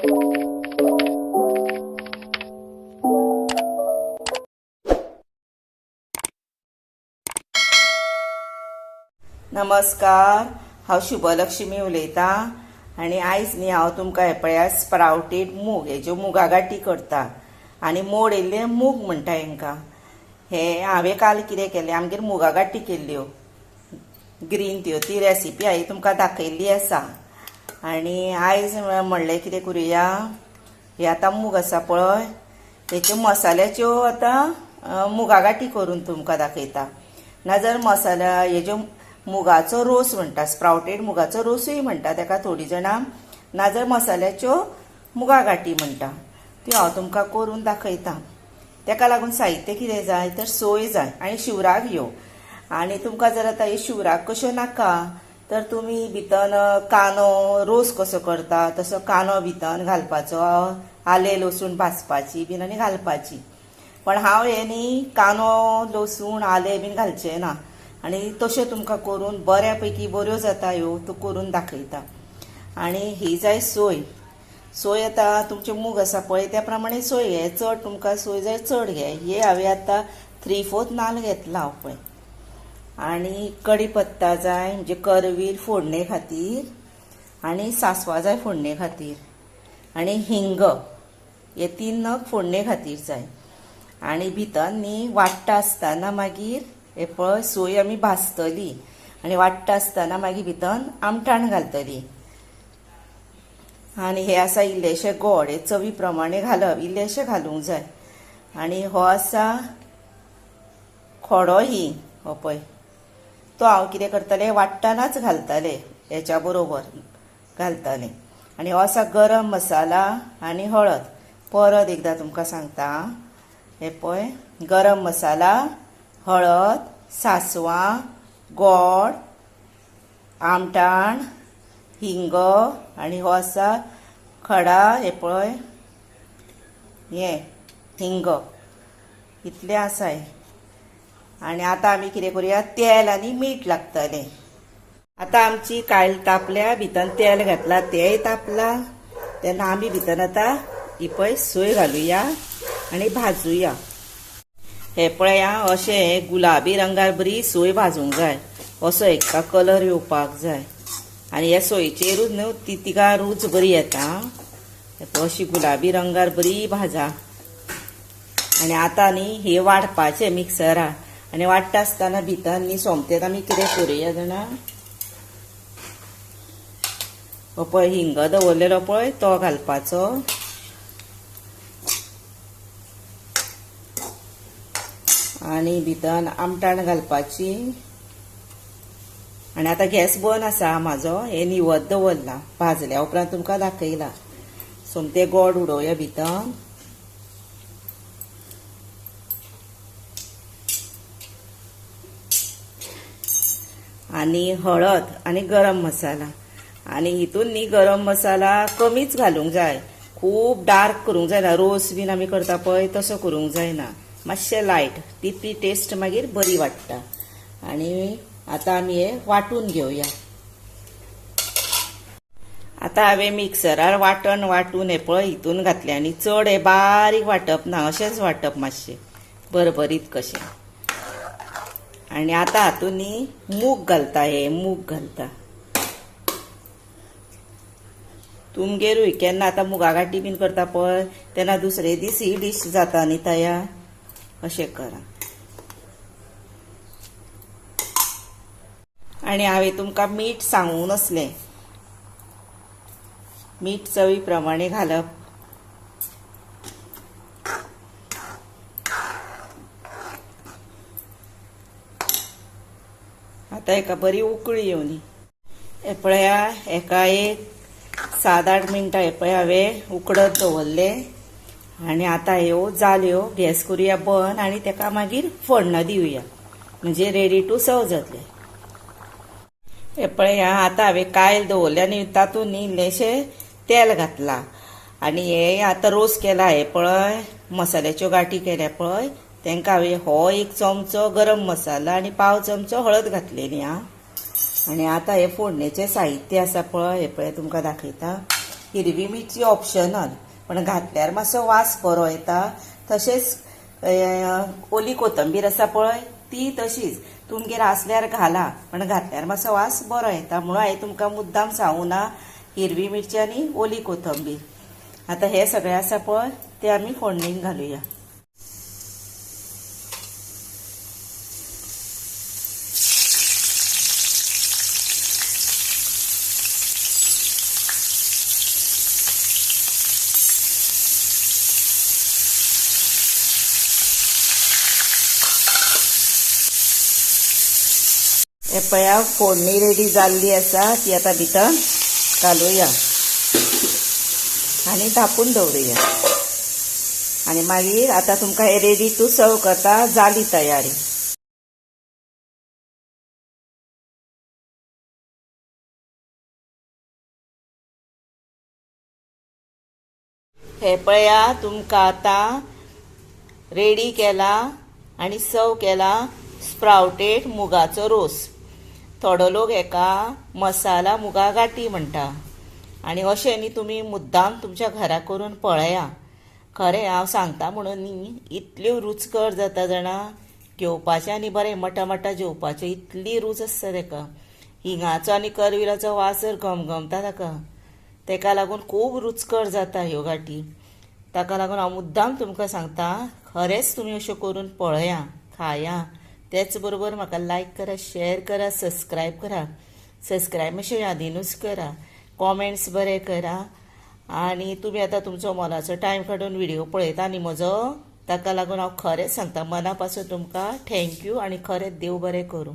नमस्कार, हांव शुभलक्ष्मी उलयतां आनी आयज न्ही हांव तुमकां हें पळया स्प्रावटेड मूग हेज्यो मुगा गाठी करता आनी मोड येयल्ले मूग म्हणटा हेंकां. हे हांवें काल कितें केलें, आमगेर मुगा गाठी केल्ल्यो ग्रीन त्यो, ती रेसिपी हांवें तुमकां दाखयल्ली आसा. आनी आयज म्हणलें कितें करुया, हे आतां मूग आसा पळय हेच्यो मसाल्याच्यो आतां मुगा गाठी करून तुमकां दाखयता. नाजाल्यार मसाल्या हेज्यो मुगाचो रोस म्हणटा, स्प्रावटेड मुगाचो रोसूय म्हणटा तेका थोडीं जाणां, नाजाल्यार मसाल्याच्यो मुगा गाठी म्हणटा. त्यो हांव तुमकां करून दाखयता. तेका लागून साहित्य कितें जाय तर सोय जाय आनी शिवराक ह्यो. आनी तुमकां जर आतां हे शिवराक कश्यो नाका तर तुमी भितर कांदो रोस कसो करता तसो कांदो भितर घालपाचो, आलें लसूण भाजपाची बीन आनी घालपाची. पण हांव हे न्ही कांदो लसूण आलें बीन घालचें ना आनी तशें तुमकां करून बऱ्या पैकी बऱ्यो जाता ह्यो त्यो करून दाखयता. आनी ही जाय सोय. सोय आतां तुमचे मूग आसा पळय त्या प्रमाणे सोय घे, चड तुमकां सोय जाय चड घे. हे हांवें आतां 3/4 नाल्ल घेतला हांव पळय. आनी कडी पत्ता जाय म्हणजे करवीर फोडणे खातीर, आनी सांसवां जाय फोडणे खातीर, आनी हिंग हे 3 नग फोडणे खातीर जाय. आनी भितर न्ही वाडटा आसतना मागीर हे पळय सोय आमी भाजतली आनी वाडटा आसतना मागीर भितर आमटाण घालतली. आनी हे आसा इल्लेशे गोड, हे चवी प्रमाणे घालप, इल्लेशे घालूंक जाय. आनी हो आसा खोडो हिंग, हो पळय तो हांव कितें करतलें वाडटनाच घालतलें, हेच्या बरोबर घालतलें. आनी हो आसा गरम मसाला आनी हळद. परत एकदां तुमकां सांगता, हे पळय गरम मसाला, हळद, सांसवां, गोड, आमटाण, हिंग, आनी हो आसा खडा, हे पळय हे हिंग, इतलें आसा हें. आनी आतां आमी कितें करुया, तेल आनी मीठ लागतलें. आतां आमची कायल तापल्या, भितर तेल घातलां, तेय तापलां तेन्ना आमी भितर आतां ही पळय सोय घालुया आनी भाजुया. हे पळया अशें गुलाबी रंगार बरी सोय भाजूंक जाय, असो एका कलर येवपाक जाय. आनी ह्या सोयचेरूच न्हू ती तिका रूच बरी येता. हे पळय अशी गुलाबी रंगार बरी भाजा. आनी आतां न्ही हे वांटपाचें मिक्सरार, आनी वांट्टा आसतना भितर न्ही सोमतेच आमी कितें करुया जाणा, हो पळय हिंग दवरलेलो पळय तो घालपाचो. आनी भितर आमटाण घालपाची. आनी आतां गॅस बंद आसा म्हाजो, हे निवत दवरला, भाजल्या उपरांत तुमकां दाखयला. सोमतें गोड उडोवया भितर. आनी हळद आनी गरम मसाला. आनी हितून न्ही गरम मसाला कमीच घालूंक जाय, खूब डार्क करूंक जायना. रोस बीन आमी करता पळय तसो करूंक जायना, मातशें लायट, ती टेस्ट मागीर बरी वाडटा. आनी आतां आमी हे वांटून घेवया. आतां हांवें मिक्सरार वांटण वांटून हे पळय हितून घातलें. आनी चड हे बारीक वांटप ना, अशेंच वांटप मातशें बरबरीत कशें. आनी आतां हातून न्ही मूग घालता, हे मूग घालता. तुमगेरूय केन्ना आतां मुगा गाठी बीन करता पळय तेन्ना दुसरे दीस ही डीश जाता न्ही तयार, अशें करा. आनी हांवें तुमकां मीठ सांगूंक नासलें, मीठ चवी प्रमाणे घालप. आतां एका बरी उकळी येवनी. हे पळया एका एक 7-8 मिनटां हे पळय हांवें उकडत दवरलें. आनी आतां ह्यो जाल्यो, गॅस करुया बंद आनी तेका मागीर फोडणा दिवया, म्हणजे रेडी टू सर्व जातलें. हे पळया आतां हांवें कायल दवरलें आनी तातूंत न्ही इल्लेशें तेल घातलां. आनी हे आतां रोस केला हे पळय, मसाल्याच्यो गाठी केल्या पळय, तेंकां हांवें हो 1 चमचो गरम मसाला आनी 1/4 चमचो हळद घातलेली. आनी आतां हे फोडणेचें साहित्य आसा पळय, हे पळय तुमकां दाखयता. हिरवी मिरची ऑप्शनल, पण घातल्यार मातसो वास बरो येता. तशेंच ओली कोथंबीर आसा पळय ती तशीच तुमगेर आसल्यार घाला, पण घातल्यार मातसो वास बरो येता म्हणून हांवें तुमकां मुद्दाम सांगू ना हिरवी मिरची आनी ओली कोथंबीर. आतां हे सगळे आसा पळय ते आमी फोडणीक घालुया. हे पळया फोडणी रेडी जाल्ली आसा, ती आतां भितर घालुया आनी धांपून दवरुया. आनी मागीर आतां तुमकां हे रेडी टू सर्व करता, जाली तयारी. हे पळया तुमकां आतां रेडी केला आनी सर्व केला स्प्रावटेड मुगाचो रोस. थोडो लोक हेका मसाला मुगा गाठी म्हणटा. आनी अशें न्ही तुमी मुद्दाम तुमच्या घरा करून पळया. खरें हांव सांगता म्हणून न्ही, इतल्यो रुचकर जाता जाणा, घेवपाचें आनी बरें मटा मटा जेवपाचें, इतली रूच आसता तेका. हिंगाचो आनी करविलाचो वास जर घमघमता ताका, तेका लागून खूब रुचकर जाता ह्यो गाठी. ताका लागून हांव मुद्दाम तुमकां सांगता, खरेंच तुमी अश्यो करून पळया, खाया. तेच बरोबर म्हाका लायक करा, शेअर करा, सबस्क्रायब करा. सबस्क्रायब मातशें यादीनूच करा, कॉमेंट्स बरे करा. आनी तुमी आतां तुमचो मोलाचो टायम काडून व्हिडियो पळयता न्ही म्हजो, ताका लागून हांव खरेंच सांगता मना पासून तुमकां thank you आनी खरेंच देव बरें करूं.